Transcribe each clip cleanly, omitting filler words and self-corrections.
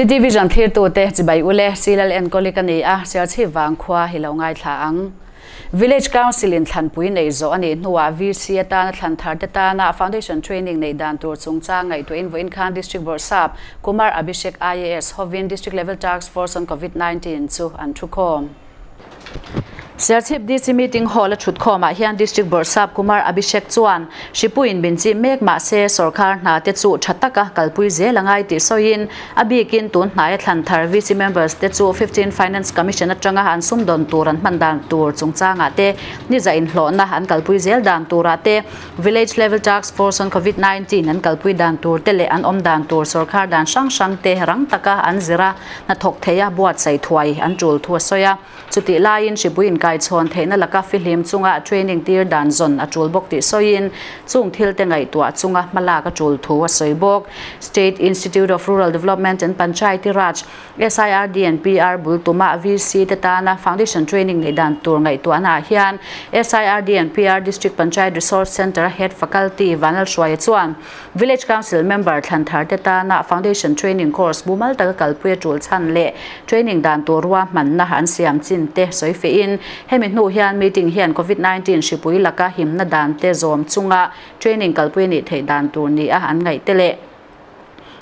Division thlirtute chibai ule Silal enkawli ka ni a, Serchhip vangkhua hi lo ngaithla ang. Village Council in thlanpui nei zawh a nih hnuah VC atana thlan thar te tana Foundation Training neih dan tur chungchang ngaihtuahin vawiin khan District Bawrhsap Kumar Abhishek IAS hovin District Level Task Force on Covid 19 chu an thukhawm. Serchhip DC Meeting Hall a thutkhawmah hian District Bawrhsap Kumar Abhishek chuan Hripuiin min chih mek mahse sawrkar hna te chu tha taka kalpui zel a ngai tih sawiin a bikin tun hnaia thlan thar VC members te chu 15 Finance Commission atanga an sumdawn tur an hman dan tur chungchangah te niza inhlawhna an kalpui zel dan turah te Village Level Task Force on Covid 19 an kalpui dan tur te leh an awm dan tur sawrkar dan hrang hrang te rang taka an zira hnathawk theia buatsaih thuai an tul thu a sawi a. Chutih laiin hripuiin kaichhawn theihna laka fihlim chunga training tir dan zawn a tul bawk tih sawiin chung thil te ngaihtuah chunga hmalak a tul thu a sawi bawk. State Institute of Rural Development and Panchayati Raj, SIRD and PR bul tuma VC te tana foundation training neih dan tur ngaihtuahna ah hian SIRD and PR District Panchayat Resource Centre a Head Faculty Vanlal Hruaia chuan Village Council member thlan thar te tana foundation training course mumal taka kalpui a tul chhan leh training dan tur ruahmanna an siam chin te sawi fehin hemi hnu hian meeting hian Covid 19 hripui laka himna dan te zawm chunga training kalpui anih theih dan tur ni a an ngaih te leh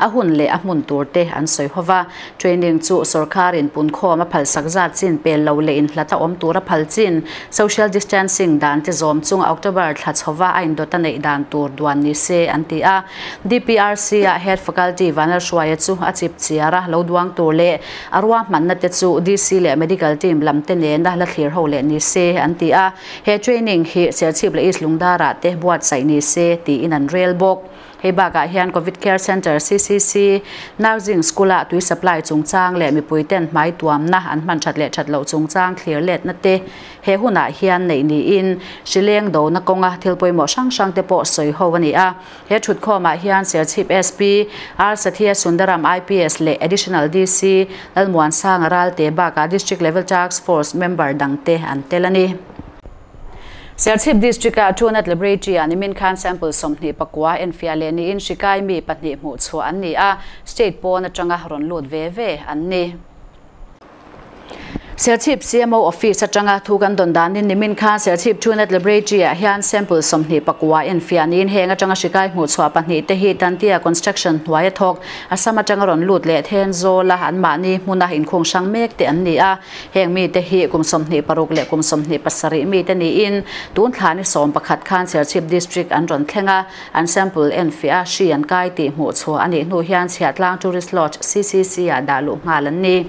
a hun leh a hmun tur te an sawi hova. Training chu sawrkarin punkhawm a phalsak zat chin pel lo leh inhlat a awm tur a phal chin social distancing dan te zawm chunga October thla chhova a indawt a neih dan tur duan ni se an ti a. DPRC ah Head Faculty Vanlal Hruaia chu a chip chiar a lo duang tur leh a ruahmanna te chu DC leh Medical Team lam te nena la thlir ho leh ni se an ti a. He training hi Serchhip leh East Lungdar ah te buatsaih ni se tiin an rel bawk. Hei bakah hian Covid Care Centre, CCC, Nursing School-ah tui supply chungchang leh mipuiten hmai tuamna an hman that leh that loh chungchang thlir letna te he hunah hian neih niin hrileng dona kawnga thil pawimawh hrang hrang te pawh sawi ho a ni a. He thutkhawmah hian Serchhip SP, R Sathya Sundaram IPS leh Additional DC Lalmuansanga Ralte bakah District Level Task Force member dangte an tel a ni. Serchhip District-a Truenat Laboratory-ah nimin khan sample 24 enfiah leh niin hrikai mi pahnih hmuh chhuah an ni a, state pawn atanga rawn lut ve ve an ni. Serchhip CMO Office atanga thu kan dawn danin nimin khan Serchhip Truenat Laboratory-ah hian sample 24 enfiah niin heng atanga hrikai hmuh chhuah pahnih te hi Tantia Construction hnuaia thawk Assam atanga rawn lut leh Thenzawla anmahni hmuna inkhung hrang mek te an ni a. Heng mite hi kum 26 leh kum 27 mite niin tun thla ni 11 khan Serchhip District an rawn thleng a, an sample enfiah a hri an kai tih hmuh chhuah a nih hnu hian Chhiahtlang Tourist Lodge CCC ah dah luh nghal an ni.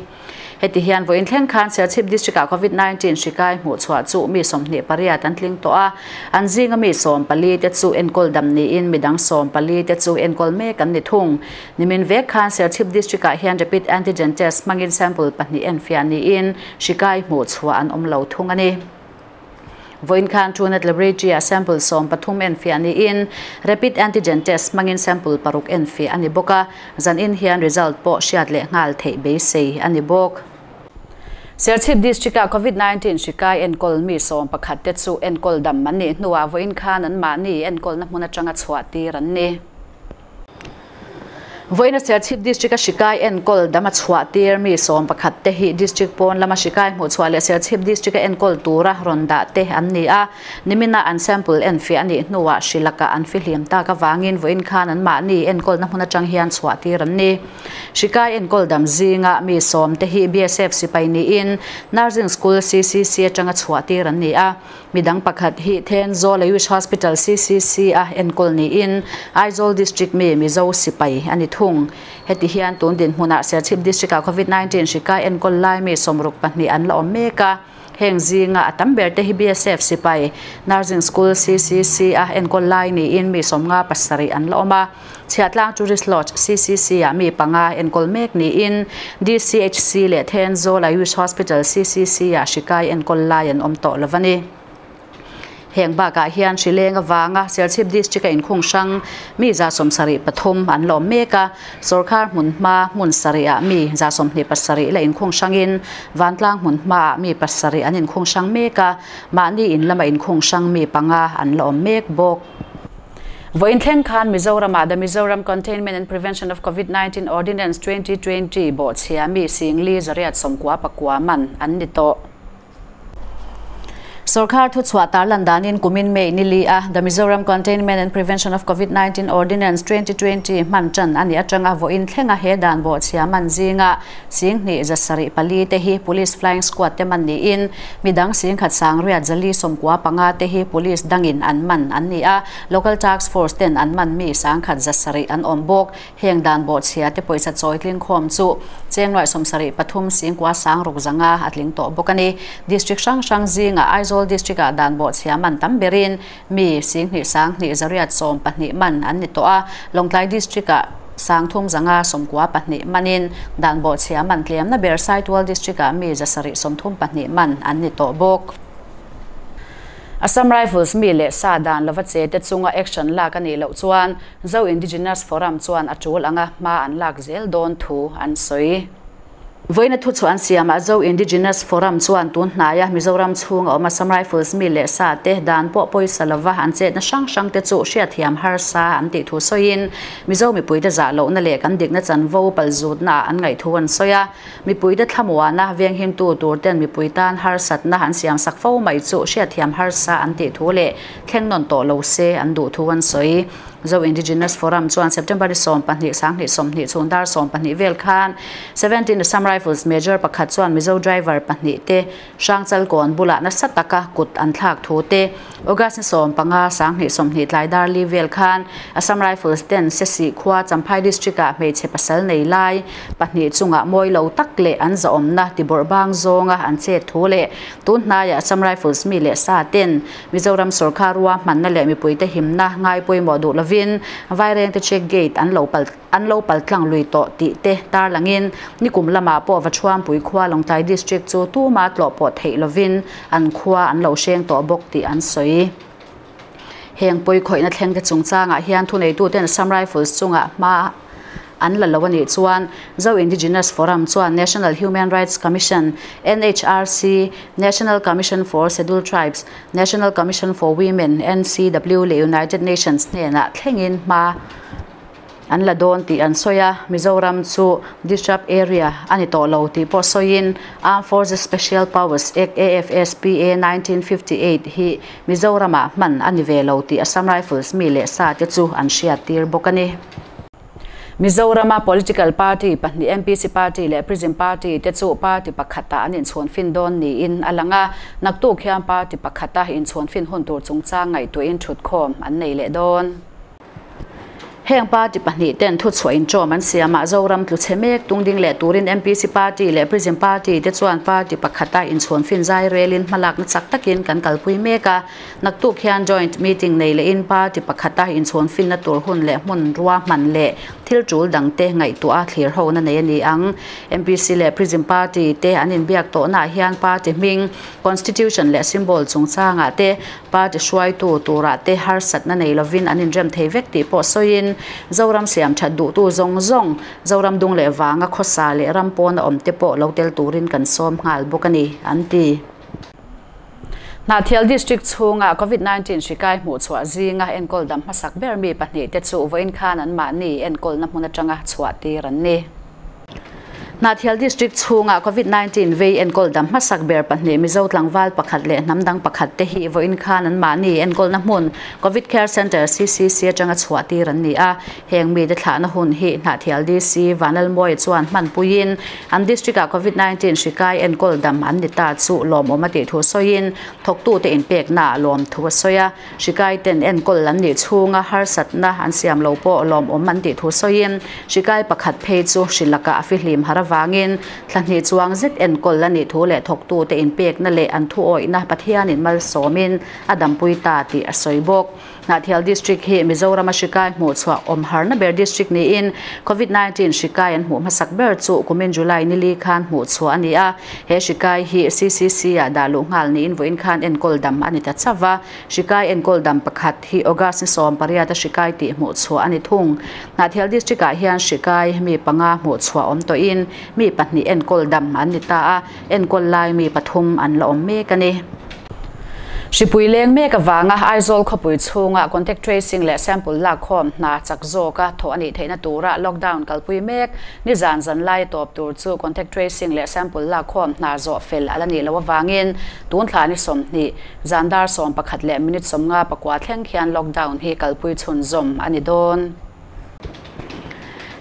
Heti hian vawiin thleng khan Serchhip District ah Covid 19 hri kai hmuh chhuah chu mi 28 an tling tawh a, an zinga mi 14 te chu enkawl dam niin midang 14 te chu enkawl mek an ni thung. Nimin vek khan Serchhip District ah hian Rapid Antigen Test hmangin sample pahnih enfiah niin hri kai hmuh chhuah an awm lo thung a ni. Vawiin khan Truenat Laboratory ah sample 13 enfiah niin Rapid Antigen Test hmangin sample paruk enfiah a ni bawk a, zanin hian result pawh hriat leh nghal theih beisei a ni bawk. Serchhip District ah Covid 19 hri kai enkawl mi 11 te chu enkawl dam an nih hnuah vawiin khan anmahni enkawlna hmun atanga chhuah tir an ni. Vawiin a Serchhip District a hri kai enkawl dam a chhuah tir mi 11 te hi District pawn lama hri kai hmuh chhuah leh Serchhip District a enkawl tura rawn dah te an ni a. Nimina an sample enfiah a nih hnuah hri lakah an fihlim tak avangin vawiin khan anmahni enkawlna hmun atang hian chhuah tir an ni. Hri kai enkawl dam zinga mi 10 te hi BSF sipai niin Nursing School CCC atanga chhuah tir an ni a. Midang pakhat hi Thenzawl Ayush Hospital CCC a enkawl niin Aizawl District mi Mizo sipai a ni thung. Heti hian tun dinhmunah Serchhip District ah Covid 19 hri kai enkawl lai mi 62 an la awm mek a. Heng zinga a tam ber te hi BSF sipai Nursing School CCC a enkawl lai niin mi 57 an la awm a. Chhiahtlang Tourist Lodge CCC ah mi panga enkawl mek niin DCHC leh Thenzawl Ayush Hospital CCC ah hri kai enkawl lai an awm tawh lo a ni. Heng bakah hian hrileng avanga Serchhip District a inkhung hrang mi 73 an la awm mek a, sawrkar hmun hma hmun sarih ah mi 27 la inkhung hrangin Vantlang hmun hma ah mi pasarih an inkhung hrang mek a, mahni in lama inkhung hrang mi panga an la awm mek bawk. Vawiin thleng khan Mizoram-ah The Mizoram Containment and Prevention of Covid-19 Ordinance 2020 bawhchhia mi Singli 899 man an ni tawh. Sorkar thuchhuah tarlan danin kumin May ni li a The Mizoram Containment and Prevention of Covid-19 Ordinance 2020 hman tan a nih atanga vawiin thlenga he dan bawhchhia man zinga 7704 te hi Police Flying Squad te man niin midang 18,495 te hi Police dangin an man an ni a, Local Task Force ten an man mi 1700 an awm bawk. Heng dan bawhchhia te pawisa chawi tling khawm chu cheng nuai 73 9,600 a tling tawh bawk a ni. District hrang hrang zingah Aizawl District-ah dan bawhchhia man tam berin mi 21,212 man an ni tawh a, Lawngtlai District-ah 3,592 manin dan bawhchhia man tlemna ber Saitual District-ah mi 732 man an ni tawh bawk. Assam Rifles mi leh sa dan lova che te chunga action lak a nih loh chuan Zo Indigenous Forum chuan a tul anga hma an lak zel dawn thu an sawi. Vawiina thuchhuah an siamah Zo Indigenous Forum chuan tun hnaia Mizoram chhunga awm Assam Rifles mi leh sa te dan pawh pawisa lova an chetna hrang hrang te chu hriatthiam harsa an tih thu sawiin Mizo mipuite zah lohna leh kan dikna chanvo palzutnaah an ngaih thu an sawi a. Mipuite thlamuana venghimtu tur ten mipui tan harsatna an siamsak fo mai chu hriatthiam harsa an tih thu leh thleng nawn tawh lo se an duh thu an sawi. Zo Indigenous Forum chuan September ni 12 2020 chhung dar 12 vel khan 17 Assam Rifles Major pakhat chuan Mizo driver pahnih te Hrangchal kawn bulah nasa taka kut an thlak thu te, August ni 15 2020 tlai dar li vel khan Assam Rifles ten Sesih khua Champhai District-ah hmeichhe pasal nei lai pahnih chungah mawi lo tak leh an zahawmna tibawrh bang zawnga an chet thu leh tun hnaiah Assam Rifles mi leh sa ten Mizoram sorkar ruahmanna leh mipuite himna ngai pawimawh duh lovin Vairengte check gate an lo pal An lo paltlang lui tawh tih te tarlangin nikum lamah pawh Vachuampui khua Lawngtlai District chu tuma tlawh pawh theih lovin an khua an lo hreng tawh bawk tih an sawi. Heng pawikhawihna thlengte chungchangah hian thuneituten Assam Rifles chungah hma an la lo a nih chuan Zo Indigenous Forum chuan National Human Rights Commission, NHRC, National Commission for Scheduled Tribes, National Commission for Women, NCW, leh United Nations hnenah thlengin hma An la dawn tih an sawi a, Mizoram chu disrupt area a ni tawh lo tih pawh sawiin Armed Forces Special Powers Act, AFSPA, 1958 hi Mizoramah hman a ni ve lo tih Assam Rifles mi leh sa te chu an hriattir bawk a ni. Mizorama political party pahnih MPC party leh Prism party te chu party pakhatah an inchhawnfin dawn niin a lang a, naktuk hian party pakhata inchhawnfin hun tur chungchang ngaihtuahin thutkhawm an nei leh dawn. Heng party pahnih ten thuchhuah inṭawm an siamah Zoram tlu chhe mek tungding leh turin MPC party leh Prism party te chuan party pakhata inchhawnfin zai relin hmalakna chak takin kan kalpui mek a. Naktuk hian joint meeting nei lehin party pakhata inchhawnfinna tur hun leh hmun ruahman leh thil ṭul dangte ngaihtuah a thlir hona nei a ni ang. MPC leh Prism party te an inbiak tawhnaah hian party hming, Constitution leh symbol chungchangah te Party hruaitu turah te harsatna nei lovin an inrem thei vek tih pawh sawiin, Zoram siam that duhtu zawng zawng, Zoram dung leh vanga khawsa leh ram pawna awm te pawh lo tel turin kan sawm nghal bawk a ni, an ti. Hnahthial District chhunga Covid 19 hri kai hmuhchhuah zinga enkawl dam hmasak ber mi pahnih te chu vawiin khan anmahni enkawlna hmun atanga chhuah tir an ni. Hnahthial District chhunga Covid 19 vei enkawl dam hmasak ber pahnih Mizo tlangval pakhat leh hnam dang pakhat te hi vawiin khan anmahni enkawlna hmun Covid Care Centre, CCC, atanga chhuah tir an ni a. Heng mite thlahna hun hi Hnahthial DC Vanlalmawia chuan hmanpuiin an district-ah Covid 19 hri kai enkawl dam an ni ta chu lawmawm a tih thu sawiin thawktute inpeknaah lawmthu a sawi a. Hri ten enkawl an nih chhunga harsatna an siam lo pawh lawmawm an tih thu sawiin hri kai pakhat phei chu hri lakah a fihlim har avangin thla hnih chuang zet enkawl a nih thu leh thawktute inpekna leh an thuawihna Pathianin malsawmin a dampui ta tih a sawi bawk. Hnahthial District hi Mizorama hri kai hmuhchhuah awm harna ber district niin Covid 19 hri kai an hmuh hmasak ber chu kumin July nili khan hmuhchhuah a ni a. He hri kai hi CCC-ah dah luh nghal niin vawiin khan enkawl dam a ni ta chauh va. Hri kai enkawl dam pakhat hi August ni 18 a hri kai tih hmuhchhuah a ni thung. Hnahthial District-ah hian hri kai mi panga hmuhchhuah awm tawhin mi pahnih enkawl dam an ni ta a, enkawl lai mi pathum an la awm mek a ni. Hripui leng mek avanga Aizawl khawpui chhunga contact tracing leh sample lakkhawm hna chak zawka thawh a nih theihna tura lockdown kalpui mek nizan zan lai tawp tur chu contact tracing leh sample lakkhawm hna zawh fel a la nih loh avangin tun thla ni 20 zan dar 11 leh minute 54 thleng khian lockdown hi kalpui chhunzawm a ni dawn.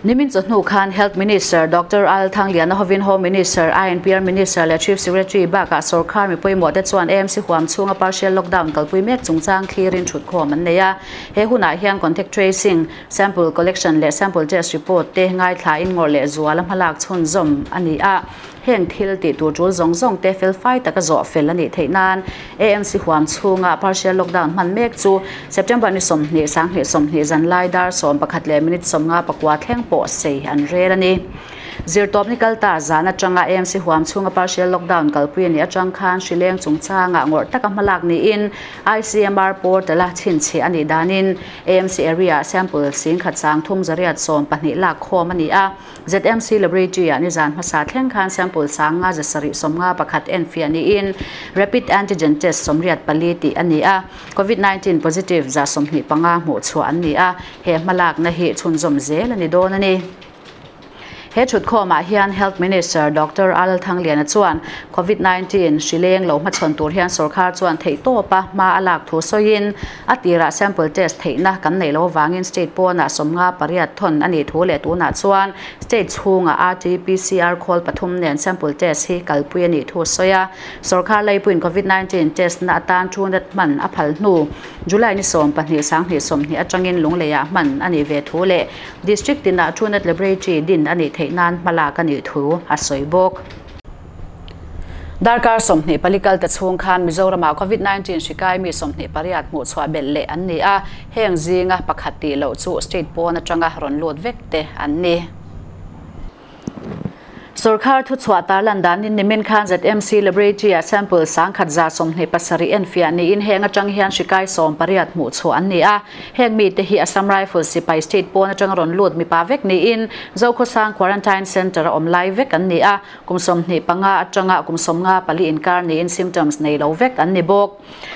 Nimin chawhnu khan Health Minister Doctor Al Thangliana hovin Home Minister, INPR Minister leh Chief Secretary bakah sorkar mi pawimawh te chuan AMC huam chhunga partial lockdown kalpui mek chungchang thlirin thutkhawm an nei a. He hunah hian contact tracing, sample collection leh sample test report te ngaithla in ngawrh leh zual a hmalak chhunzawm a ni a. Heng thil tih tur tul zawng zawng te fel fai taka zawh fel a nih theih nan AMC huam chhunga partial lockdown hman mek chu September ni 20 2020 zan lai dar 11 leh minute 54 thleng pawh sei an rel a ni. Zirtawp ni kalta zan atanga AMC huam chhunga partial lockdown kalpui ani atang khan hrileng chungchanga ngawrh taka hmalak niin ICMR portal a chhinchhe ani danin AMC area sample sing khat sang thum zariat 12 lak khawm ani a. ZMC Laboratory a nizan hmasa thleng khan sample sanga zasarih 51 en fia ni in rapid antigen test 84 ti ani a. COVID-19 positive za 25 hmu chhuah an ni a. He hmalak na hi chhunzawm zel ani dawn ani. He thutkhawmah hian Health Minister Dr. Al Thangliana chuan COVID-19 hrileng lo hmachhawn tur hian sorkar chuan theih tawpa hma a lak thu sawiin a tirah sample test theihna kan nei lo wangin state pawnah 58 thon ani thu leh tunah chuan state chhunga RT-PCR khawl pathum nen sample test hi kalpui ani thu sawia sorkar leipuin COVID-19 test na atan thunat hman a phal hnu July ni 12 2020 atangin lungleia hman ani ve thu leh district tina thunat laboratory din ani theihnan hmalak ani thu a sawi bawk. Darkar 24 kal ta chhung khan Mizorama COVID-19 hrikai mi 28 hmuh chhuah belh leh an ni a. Heng zinga pakhat tih loh chu state pawn atanga rawn lut vek te an ni. Sorkar thu chhuah tarlan danin nimin khan ZMC Laboratory a sample sangkhat za 27 en fia ni in heng atang hian hrikai 18 hmuh chhuah an ni a. Heng mi te hi Assam Rifles sipai state pawn atang rawn lut mi pa vek ni in Zokhawsang quarantine center a awm lai vek an ni a. Kum 25 atanga kum 54 inkar ni in symptoms nei lo vek an ni bawk.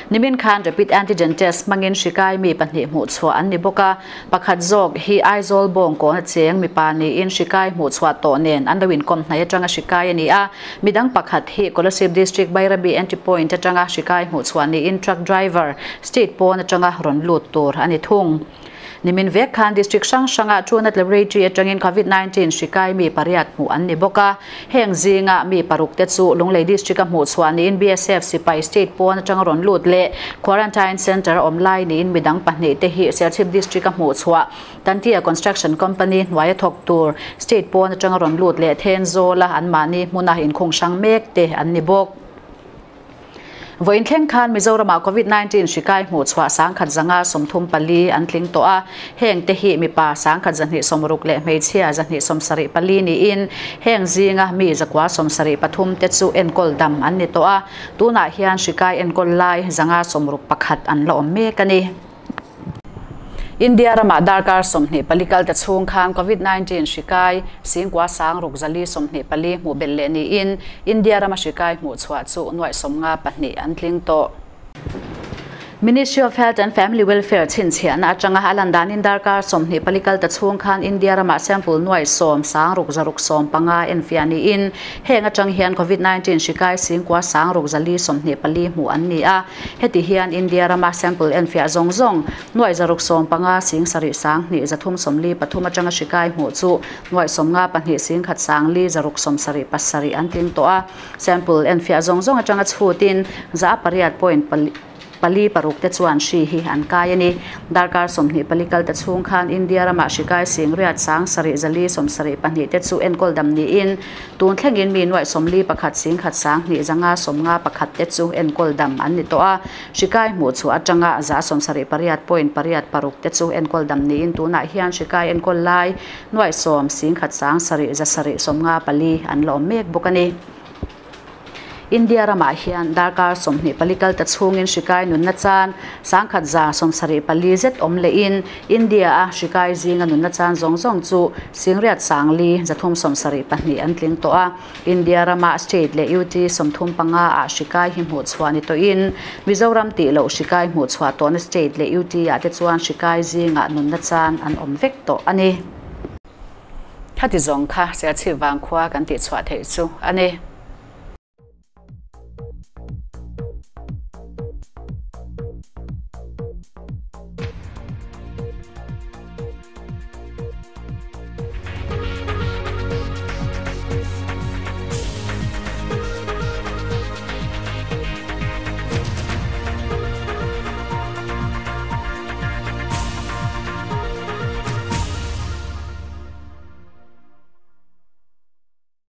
Nimin khan rapid antigen test mangin hrikai mi pahnih hmuh chhuah an ni bawk a. Pakhat zawk hi Aizawl bawng kawn a cheng mi pa ni in hrikai hmuh chhuah tawh nen an lo inkom hnai atanga hrikai ani a. Midang pakhat hi Kolasib District Bairabi entry point atanga hrikai hmuh chhuah ni in truck driver state pawn atanga rawn lut tur ani thung. Nimin vek khan district hrang hranga Thunat Laboratory atangin COVID-19 hrikai mi pariat hmuh an ni bawk a. Heng zinga mi paruk te chu Lunglei district a hmuh chhuah niin BSF sipai state pawn atanga rawn lut leh quarantine center awm lai niin midang pahnih te hi Serchhip district a hmuh chhuah Tantia Construction Company hnuaia thawk tur state pawn atanga rawn lut leh Thenzawla an mahni hmuna inkhung hrang mek te an ni bawk. Vawiin thleng khan Mizorama COVID-19 hrikai hmuh chhuah sangkhat zanga 34 an tling tawh a. Heng te hi mipa sangkhat 260 leh hmeichhia 274 niin heng zinga mi zakwa 73 te chu enkawl dam an ni tawh a. Tunah hian hrikai enkawl lai zanga 61 an la awm mek ani. India rama darkar 24 kal ta chhung khan COVID-19 hrikai singkwa sang ruk zali 24 hmuh belh leh niin India rama hrikai hmuh chhuah chu nuai 52 an tling tawh. Ministry of Health and Family Welfare chhinchhiahna atanga alan danin darkar 24 kal ta chhung khan India rama sample nuai 10 sang ruk zaruk 15 en fia ni in heng atang hian COVID-19 hrikai singkwa sang ruk zali 24 hmuh an ni a. Heti hian India rama sample en fia zawng zawng nuai zaruk 15 sing sarih sang hnih zathum 43 atanga hrikai hmuh chu nuai 52 sing khat sang li zaruk 77 an tling tawh a. Sample en fia zawng zawng atanga chhutin za pariat point pali paruk te chuan hri hi an kai ani. Darkar 24 kal ta chhung khan India rama hrikai sing riat sang sarih zali 72 te chu enkawl dam ni in tun thlengin mi nuai 41 sing khat sang hnih zanga 51 te chu enkawl dam an ni tawh a. Hrikai hmuh chu atanga za 78 point pariat paruk te chu enkawl dam ni in tunah hian hrikai enkawl lai nuai 10 sing khat sang sarih za sarih 54 an la awm mek bawk ani. India ramah hian darkar 24 kal ta chhungin hri kai nunna chan 1174 zet awm lehin India a hri kai zinga nunna chan zawng zawng chu 7,934 an tling tawh a. India rama state leh UT 35 ah hri kai hi hmuh chhuah ni tawhin Mizoram tih loh hri kai hmuh chhuah tawhna state leh UT ah te chuan hri kai zingah nunna chan an awm vek tawh a ni. Khati zawng kha Serchhip Vangkhua kan tih chhuah theih chu a ni.